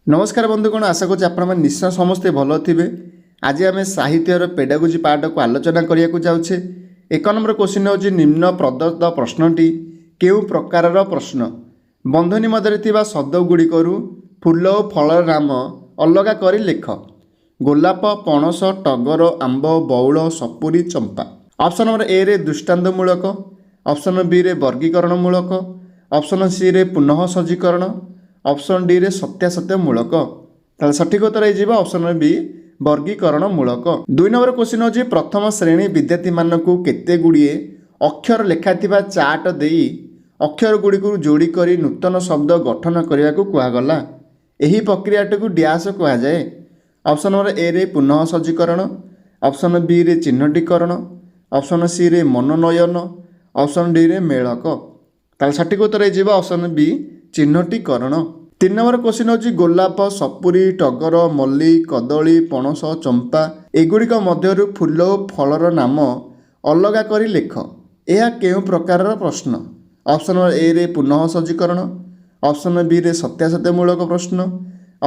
ନମସ୍କାର ବନ୍ଧୁଗଣ, ଆଶା କରୁଛି ଆପଣମାନେ ନିଶ୍ଚୟ ସମସ୍ତେ ଭଲ ଥିବେ। ଆଜି ଆମେ ସାହିତ୍ୟର ପେଡାଗୋଜି ପାଠକୁ ଆଲୋଚନା କରିବାକୁ ଯାଉଛେ। ଏକ ନମ୍ବର କୋଶ୍ଚିନ୍ ହେଉଛି, ନିମ୍ନ ପ୍ରଦତ୍ତ ପ୍ରଶ୍ନଟି କେଉଁ ପ୍ରକାରର ପ୍ରଶ୍ନ? ବନ୍ଧନୀ ମଧ୍ୟରେ ଥିବା ଶବ୍ଦ ଗୁଡ଼ିକରୁ ଫୁଲ ଓ ଫଳର ନାମ ଅଲଗା କରି ଲେଖ। ଗୋଲାପ, ପଣସ, ଟଗର, ଆମ୍ବ, ବଉଳ, ସପୁରୀ, ଚମ୍ପା। ଅପସନ୍ ନମ୍ବର ଏରେ ଦୃଷ୍ଟାନ୍ତମୂଳକ, ଅପସନ୍ ବିରେ ବର୍ଗୀକରଣମୂଳକ, ଅପସନ୍ ସିରେ ପୁନଃ ସଜ୍ଜୀକରଣ, ଅପସନ୍ ଡିରେ ସତ୍ୟାସତ୍ୟମୂଳକ। ତାହେଲେ ସଠିକ୍ ଉତ୍ତର ହେଇଯିବ ଅପସନ୍ ବି, ବର୍ଗୀକରଣମୂଳକ। ଦୁଇ ନମ୍ବର କୋଶ୍ଚିନ୍ ହେଉଛି, ପ୍ରଥମ ଶ୍ରେଣୀ ବିଦ୍ୟାର୍ଥୀମାନଙ୍କୁ କେତେ ଗୁଡ଼ିଏ ଅକ୍ଷର ଲେଖାଥିବା ଚାର୍ଟ ଦେଇ ଅକ୍ଷର ଗୁଡ଼ିକୁ ଯୋଡ଼ି କରି ନୂତନ ଶବ୍ଦ ଗଠନ କରିବାକୁ କୁହାଗଲା। ଏହି ପ୍ରକ୍ରିୟାଟିକୁ ଡ୍ୟାସ୍ କୁହାଯାଏ। ଅପସନ୍ ନମ୍ବର ଏରେ ପୁନଃ ସଜ୍ଜୀକରଣ, ଅପସନ୍ ବିରେ ଚିହ୍ନଟୀକରଣ, ଅପସନ୍ ସିରେ ମନୋନୟନ, ଅପସନ୍ ଡିରେ ମେଳକ। ତାହେଲେ ସଠିକ୍ ଉତ୍ତର ହେଇଯିବ ଅପସନ୍ ବି, ଚିହ୍ନଟୀକରଣ। ତିନି ନମ୍ବର କୋଶ୍ଚିନ୍ ହେଉଛି, ଗୋଲାପ, ସପୁରୀ, ଟଗର, ମଲ୍ଲି, କଦଳୀ, ପଣସ, ଚମ୍ପା ଏଗୁଡ଼ିକ ମଧ୍ୟରୁ ଫୁଲ ଓ ଫଳର ନାମ ଅଲଗା କରି ଲେଖ। ଏହା କେଉଁ ପ୍ରକାରର ପ୍ରଶ୍ନ? ଅପସନ୍ ନମ୍ବର ଏରେ ପୁନଃ ସଜ୍ଜୀକରଣ, ଅପସନ୍ ବିରେ ସତ୍ୟାସତ୍ୟମୂଳକ ପ୍ରଶ୍ନ,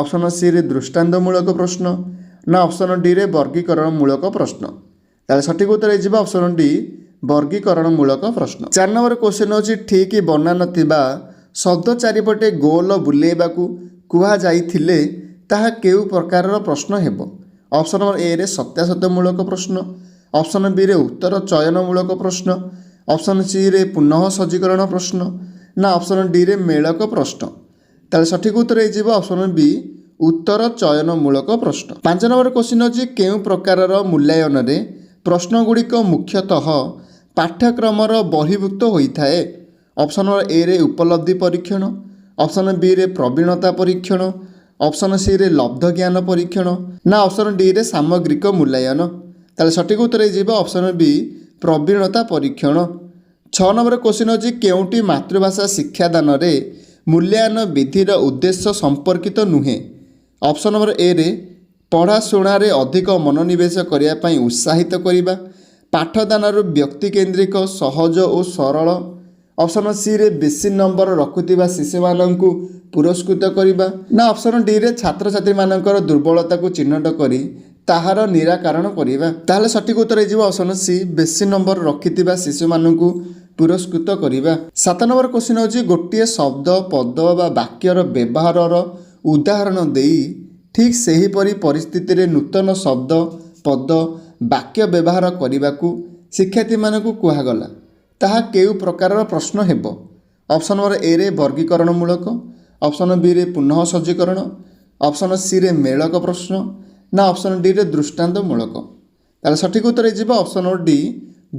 ଅପସନ୍ ସିରେ ଦୃଷ୍ଟାନ୍ତମୂଳକ ପ୍ରଶ୍ନ ନା ଅପସନ୍ ଡିରେ ବର୍ଗୀକରଣମୂଳକ ପ୍ରଶ୍ନ। ତାହେଲେ ସଠିକ୍ ଉତ୍ତର ହେଇଯିବ ଅପସନ୍ ଡି, ବର୍ଗୀକରଣମୂଳକ ପ୍ରଶ୍ନ। ଚାରି ନମ୍ବର କୋଶ୍ଚିନ୍ ହେଉଛି, ଠିକ୍ ବନାନ ଥିବା ଶବ୍ଦ ଚାରିପଟେ ଗୋଲ ବୁଲେଇବାକୁ କୁହାଯାଇଥିଲେ ତାହା କେଉଁ ପ୍ରକାରର ପ୍ରଶ୍ନ ହେବ? ଅପସନ୍ ନମ୍ବର ଏରେ ସତ୍ୟାସତ୍ୟମୂଳକ ପ୍ରଶ୍ନ, ଅପସନ୍ ବିରେ ଉତ୍ତର ଚୟନମୂଳକ ପ୍ରଶ୍ନ, ଅପସନ୍ ସିରେ ପୁନଃ ସଜ୍ଜୀକରଣ ପ୍ରଶ୍ନ ନା ଅପସନ୍ ଡିରେ ମେଳକ ପ୍ରଶ୍ନ। ତାହେଲେ ସଠିକ୍ ଉତ୍ତର ହେଇଯିବ ଅପସନ୍ ବି, ଉତ୍ତର ଚୟନମୂଳକ ପ୍ରଶ୍ନ। ପାଞ୍ଚ ନମ୍ବର କୋଶ୍ଚିନ୍ ଅଛି, କେଉଁ ପ୍ରକାରର ମୂଲ୍ୟାୟନରେ ପ୍ରଶ୍ନଗୁଡ଼ିକ ମୁଖ୍ୟତଃ ପାଠ୍ୟକ୍ରମର ବହିର୍ଭୁକ୍ତ ହୋଇଥାଏ? ଅପସନ୍ ନମ୍ବର ଏରେ ଉପଲବ୍ଧି ପରୀକ୍ଷଣ, ଅପସନ୍ ବିରେ ପ୍ରବୀଣତା ପରୀକ୍ଷଣ, ଅପସନ୍ ସିରେ ଲବ୍ଧ ଜ୍ଞାନ ପରୀକ୍ଷଣ ନା ଅପସନ୍ ଡିରେ ସାମଗ୍ରିକ ମୂଲ୍ୟାୟନ। ତାହେଲେ ସଠିକ୍ ଉତ୍ତର ହେଇଯିବ ଅପସନ୍ ବି, ପ୍ରବୀଣତା ପରୀକ୍ଷଣ। ଛଅ ନମ୍ବର କୋଶ୍ଚିନ୍ ଅଛି, କେଉଁଟି ମାତୃଭାଷା ଶିକ୍ଷାଦାନରେ ମୂଲ୍ୟାୟନ ବିଧିର ଉଦ୍ଦେଶ୍ୟ ସମ୍ପର୍କିତ ନୁହେଁ? ଅପସନ୍ ନମ୍ବର ଏରେ ପଢ଼ାଶୁଣାରେ ଅଧିକ ମନୋନିବେଶ କରିବା ପାଇଁ ଉତ୍ସାହିତ କରିବା, ପାଠଦାନରୁ ବ୍ୟକ୍ତିକେନ୍ଦ୍ରିକ, ସହଜ ଓ ସରଳ, ଅପସନ୍ ସିରେ ବେଶୀ ନମ୍ବର ରଖୁଥିବା ଶିଶୁମାନଙ୍କୁ ପୁରସ୍କୃତ କରିବା ନା ଅପସନ୍ ଡିରେ ଛାତ୍ରଛାତ୍ରୀମାନଙ୍କର ଦୁର୍ବଳତାକୁ ଚିହ୍ନଟ କରି ତାହାର ନିରାକରଣ କରିବା। ତାହେଲେ ସଠିକ୍ ଉତ୍ତର ହେଇଯିବ ଅପସନ୍ ସି, ବେଶୀ ନମ୍ବର ରଖିଥିବା ଶିଶୁମାନଙ୍କୁ ପୁରସ୍କୃତ କରିବା। ସାତ ନମ୍ବର କୋଶ୍ଚିନ୍ ହେଉଛି, ଗୋଟିଏ ଶବ୍ଦ, ପଦ ବା ବାକ୍ୟର ବ୍ୟବହାରର ଉଦାହରଣ ଦେଇ ଠିକ୍ ସେହିପରି ପରିସ୍ଥିତିରେ ନୂତନ ଶବ୍ଦ, ପଦ, ବାକ୍ୟ ବ୍ୟବହାର କରିବାକୁ ଶିକ୍ଷାର୍ଥୀମାନଙ୍କୁ କୁହାଗଲା। ତାହା କେଉଁ ପ୍ରକାରର ପ୍ରଶ୍ନ ହେବ? ଅପସନ୍ ନମ୍ବର ଏରେ ବର୍ଗୀକରଣମୂଳକ, ଅପସନ୍ ବିରେ ପୁନଃ ସଜ୍ଜୀକରଣ, ଅପସନ୍ ସିରେ ମେଳକ ପ୍ରଶ୍ନ ନା ଅପସନ୍ ଡିରେ ଦୃଷ୍ଟାନ୍ତମୂଳକ। ତାହେଲେ ସଠିକ୍ ଉତ୍ତର ହେଇଯିବ ଅପସନ୍ ନମ୍ବର ଡି,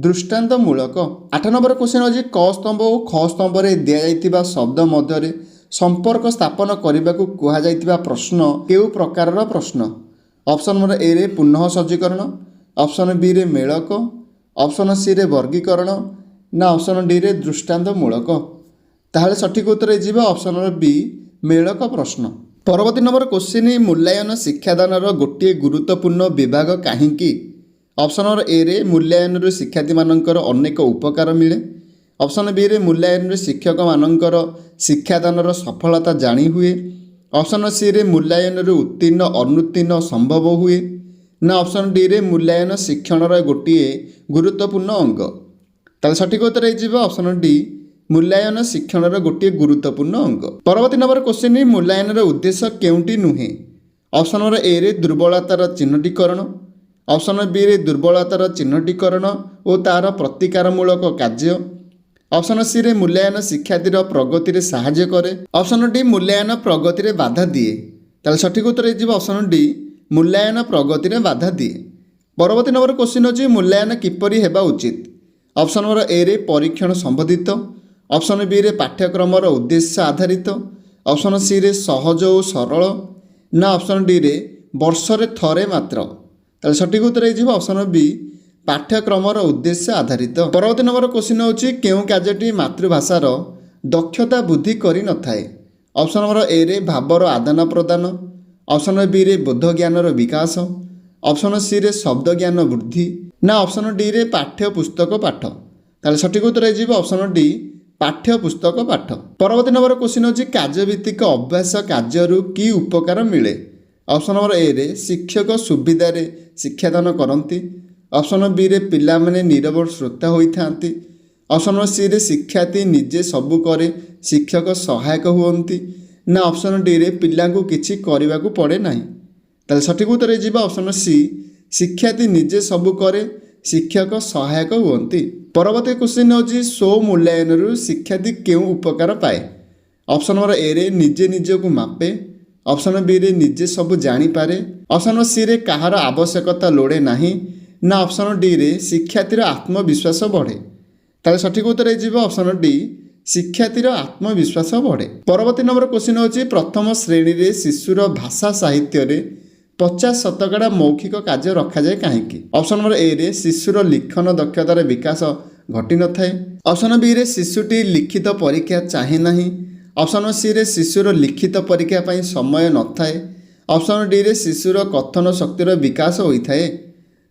ଦୃଷ୍ଟାନ୍ତମୂଳକ। ଆଠ ନମ୍ବର କୋଶ୍ଚିନ୍ ଅଛି, କ ସ୍ତମ୍ଭ ଓ ଖ ସ୍ତମ୍ଭରେ ଦିଆଯାଇଥିବା ଶବ୍ଦ ମଧ୍ୟରେ ସମ୍ପର୍କ ସ୍ଥାପନ କରିବାକୁ କୁହାଯାଇଥିବା ପ୍ରଶ୍ନ କେଉଁ ପ୍ରକାରର ପ୍ରଶ୍ନ? ଅପସନ୍ ନମ୍ବର ଏରେ ପୁନଃ ସଜ୍ଜୀକରଣ, ଅପସନ୍ ବିରେ ମେଳକ, ଅପସନ୍ ସିରେ ବର୍ଗୀକରଣ ନା ଅପସନ୍ ଡିରେ ଦୃଷ୍ଟାନ୍ତମୂଳକ। ତାହେଲେ ସଠିକ୍ ଉତ୍ତର ହେଇଯିବ ଅପସନ୍ ନମ୍ବର ବି, ମେଳକ ପ୍ରଶ୍ନ। ପରବର୍ତ୍ତୀ ନମ୍ବର କୋଶ୍ଚିନ୍, ମୂଲ୍ୟାୟନ ଶିକ୍ଷାଦାନର ଗୋଟିଏ ଗୁରୁତ୍ୱପୂର୍ଣ୍ଣ ବିଭାଗ କାହିଁକି? ଅପସନ୍ ନମ୍ବର ଏରେ ମୂଲ୍ୟାୟନରୁ ଶିକ୍ଷାର୍ଥୀମାନଙ୍କର ଅନେକ ଉପକାର ମିଳେ, ଅପସନ୍ ବିରେ ମୂଲ୍ୟାୟନରୁ ଶିକ୍ଷକମାନଙ୍କର ଶିକ୍ଷାଦାନର ସଫଳତା ଜାଣି ହୁଏ, ଅପସନ୍ ସିରେ ମୂଲ୍ୟାୟନରୁ ଉତ୍ତୀର୍ଣ୍ଣ ଅନୁତ୍ତୀର୍ଣ୍ଣ ସମ୍ଭବ ହୁଏ ନା ଅପସନ୍ ଡିରେ ମୂଲ୍ୟାୟନ ଶିକ୍ଷଣର ଗୋଟିଏ ଗୁରୁତ୍ୱପୂର୍ଣ୍ଣ ଅଙ୍ଗ। ତାହେଲେ ସଠିକ୍ ଉତ୍ତର ହେଇଯିବ ଅପସନ୍ ଡି, ମୂଲ୍ୟାୟନ ଶିକ୍ଷଣର ଗୋଟିଏ ଗୁରୁତ୍ୱପୂର୍ଣ୍ଣ ଅଙ୍ଗ। ପରବର୍ତ୍ତୀ ନମ୍ବର କୋଶ୍ଚିନ୍, ମୂଲ୍ୟାୟନର ଉଦ୍ଦେଶ୍ୟ କେଉଁଟି ନୁହେଁ? ଅପସନ୍ ନମ୍ବର ଏରେ ଦୁର୍ବଳତାର ଚିହ୍ନଟୀକରଣ, ଅପସନ୍ ବିରେ ଦୁର୍ବଳତାର ଚିହ୍ନଟୀକରଣ ଓ ତା'ର ପ୍ରତିକାରମୂଳକ କାର୍ଯ୍ୟ, ଅପସନ୍ ସିରେ ମୂଲ୍ୟାୟନ ଶିକ୍ଷାର୍ଥୀର ପ୍ରଗତିରେ ସାହାଯ୍ୟ କରେ, ଅପସନ୍ ଡି, ମୂଲ୍ୟାୟନ ପ୍ରଗତିରେ ବାଧା ଦିଏ। ତାହେଲେ ସଠିକ୍ ଉତ୍ତର ହେଇଯିବ ଅପସନ୍ ଡି, ମୂଲ୍ୟାୟନ ପ୍ରଗତିରେ ବାଧା ଦିଏ। ପରବର୍ତ୍ତୀ ନମ୍ବର କୋଶ୍ଚିନ୍ ଅଛି, ମୂଲ୍ୟାୟନ କିପରି ହେବା ଉଚିତ? ଅପସନ୍ ନମ୍ବର ଏରେ ପରୀକ୍ଷଣ ସମ୍ବନ୍ଧିତ, ଅପସନ୍ ବିରେ ପାଠ୍ୟକ୍ରମର ଉଦ୍ଦେଶ୍ୟ ଆଧାରିତ, ଅପସନ୍ ସିରେ ସହଜ ଓ ସରଳ ନା ଅପସନ୍ ଡିରେ ବର୍ଷରେ ଥରେ ମାତ୍ର। ତାହେଲେ ସଠିକ୍ ଉତ୍ତର ହେଇଯିବ ଅପସନ୍ ବି, ପାଠ୍ୟକ୍ରମର ଉଦ୍ଦେଶ୍ୟ ଆଧାରିତ। ପରବର୍ତ୍ତୀ ନମ୍ବର କୋଶ୍ଚିନ୍ ହେଉଛି, କେଉଁ କାର୍ଯ୍ୟଟି ମାତୃଭାଷାର ଦକ୍ଷତା ବୃଦ୍ଧି କରିନଥାଏ? ଅପସନ୍ ନମ୍ବର ଏରେ ଭାବର ଆଦାନ ପ୍ରଦାନ, ଅପସନ୍ ବିରେ ବୋଧ ଜ୍ଞାନର ବିକାଶ, ଅପସନ୍ ସିରେ ଶବ୍ଦ ଜ୍ଞାନ ବୃଦ୍ଧି ନା ଅପସନ୍ ଡିରେ ପାଠ୍ୟ ପୁସ୍ତକ ପାଠ। ତାହେଲେ ସଠିକ୍ ଉତ୍ତର ହେଇଯିବ ଅପସନ୍ ଡି, ପାଠ୍ୟପୁସ୍ତକ ପାଠ। ପରବର୍ତ୍ତୀ ନମ୍ବର କ୍ୱେଶ୍ଚିନ୍ ହେଉଛି, କାର୍ଯ୍ୟଭିତ୍ତିକ ଅଭ୍ୟାସ କାର୍ଯ୍ୟରୁ କି ଉପକାର ମିଳେ? ଅପସନ୍ ନମ୍ବର ଏରେ ଶିକ୍ଷକ ସୁବିଧାରେ ଶିକ୍ଷାଦାନ କରନ୍ତି, ଅପସନ୍ ବିରେ ପିଲାମାନେ ନୀରବ ଶ୍ରୋତା ହୋଇଥାନ୍ତି, ଅପସନ୍ ନମ୍ବର ସିରେ ଶିକ୍ଷାର୍ଥୀ ନିଜେ ସବୁ କରେ, ଶିକ୍ଷକ ସହାୟକ ହୁଅନ୍ତି, ନା ଅପସନ୍ ଡିରେ ପିଲାଙ୍କୁ କିଛି କରିବାକୁ ପଡ଼େ ନାହିଁ। ତାହେଲେ ସଠିକ୍ ଉତ୍ତର ହେଇଯିବ ଅପସନ୍ ସି, ଶିକ୍ଷାର୍ଥୀ ନିଜେ ସବୁ କରେ, ଶିକ୍ଷକ ସହାୟକ ହୁଅନ୍ତି। ପରବର୍ତ୍ତୀ କ୍ୱେଶ୍ଚିନ୍ ହେଉଛି, ସ୍ୱ ମୂଲ୍ୟାୟନରୁ ଶିକ୍ଷାର୍ଥୀ କେଉଁ ଉପକାର ପାଏ? ଅପସନ୍ ନମ୍ବର ଏରେ ନିଜେ ନିଜକୁ ମାପେ, ଅପସନ୍ ବିରେ ନିଜେ ସବୁ ଜାଣିପାରେ, ଅପସନ୍ ନମ୍ବର ସିରେ କାହାର ଆବଶ୍ୟକତା ଲୋଡ଼େ ନାହିଁ, ନା ଅପସନ୍ ଡିରେ ଶିକ୍ଷାର୍ଥୀର ଆତ୍ମବିଶ୍ୱାସ ବଢ଼େ। ତାହେଲେ ସଠିକ୍ ଉତ୍ତର ହେଇଯିବ ଅପସନ୍ ଡି, ଶିକ୍ଷାର୍ଥୀର ଆତ୍ମବିଶ୍ୱାସ ବଢ଼େ। ପରବର୍ତ୍ତୀ ନମ୍ବର କ୍ୱେଶ୍ଚିନ୍ ହେଉଛି, ପ୍ରଥମ ଶ୍ରେଣୀରେ ଶିଶୁର ଭାଷା ସାହିତ୍ୟରେ 50% ମୌଖିକ କାର୍ଯ୍ୟ ରଖାଯାଏ କାହିଁକି? ଅପସନ୍ ନମ୍ବର ଏରେ ଶିଶୁର ଲିଖନ ଦକ୍ଷତାର ବିକାଶ ଘଟିନଥାଏ, ଅପସନ୍ ବିରେ ଶିଶୁଟି ଲିଖିତ ପରୀକ୍ଷା ଚାହେଁ ନାହିଁ, ଅପସନ୍ ସିରେ ଶିଶୁର ଲିଖିତ ପରୀକ୍ଷା ପାଇଁ ସମୟ ନଥାଏ, ଅପସନ୍ ଡିରେ ଶିଶୁର କଥନ ଶକ୍ତିର ବିକାଶ ହୋଇଥାଏ।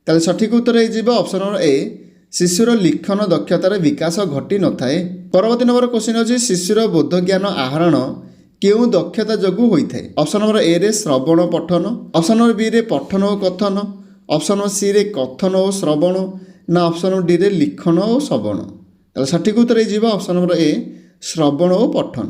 ତାହେଲେ ସଠିକ୍ ଉତ୍ତର ହେଇଯିବ ଅପସନ୍ ନମ୍ବର ଏ, ଶିଶୁର ଲିଖନ ଦକ୍ଷତାର ବିକାଶ ଘଟିନଥାଏ। ପରବର୍ତ୍ତୀ ନମ୍ବର କ୍ୱେଶ୍ଚିନ୍ ହେଉଛି, ଶିଶୁର ବୋଧଜ୍ଞାନ ଆହରଣ କେଉଁ ଦକ୍ଷତା ଯୋଗୁଁ ହୋଇଥାଏ? ଅପସନ୍ ନମ୍ବର ଏରେ ଶ୍ରବଣ ପଠନ, ଅପସନ୍ ନମ୍ବର ବିରେ ପଠନ ଓ କଥନ, ଅପସନ୍ ନମ୍ବର ସିରେ କଥନ ଓ ଶ୍ରବଣ, ନା ଅପସନ୍ ନମ୍ବର ଡିରେ ଲିଖନ ଓ ଶ୍ରବଣ। ତାହେଲେ ସଠିକ୍ ଉତ୍ତର ହେଇଯିବ ଅପସନ୍ ନମ୍ବର ଏ, ଶ୍ରବଣ ଓ ପଠନ।